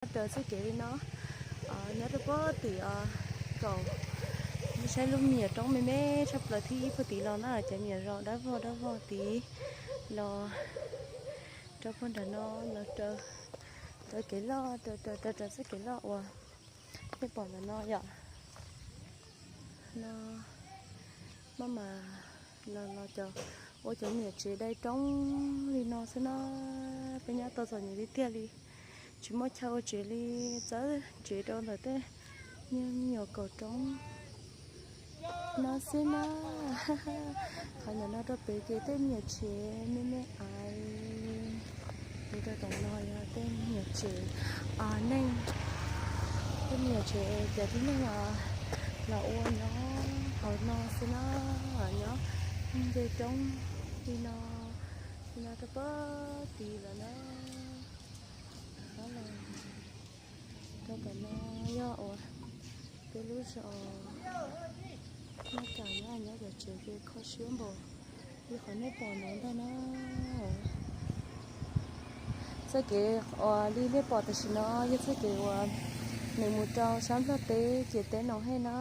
Raws txoj kev li no, nyob rau puag tim kaum, saib lub me nyuam roob me me tshaj plaws thib ib puag tid los na, cov me nyuam zaus dawb vog dawb vog tid los rau puag nram no los raws, raws kev loj, raws raws txoj kev loj uas nej pom ntawm no yom. No maj mam los los cov, ua cov me nyuam tsev dai roob li no xwb na. Peb nyob tau txom nyem li tiag li, tsis muaj chaw ua tsev li, txawb tsev rau ntawm tej me nyuam kaum roob no xwb na. Qhov ntawm no rau pem ces tej me nyuam tsev me me aiv, ces rau tom no yog tej me nyuam tsev neeg, tej me nyuam tsev cov tib neeg los ua nyob hauv no xwb na, nyob nce roob li no, li no rau puag tid lawm na. Qhov los rau tom no yog uas peb lub zos Naj Kam na, nyob cov tsev ces kho siab npaum li qhov nej pom no ntag na. Txoj kev uas li nej pom tam sim no yog txoj kev uas nws mus rau sab Nplog teb ces teb Noo Hej na.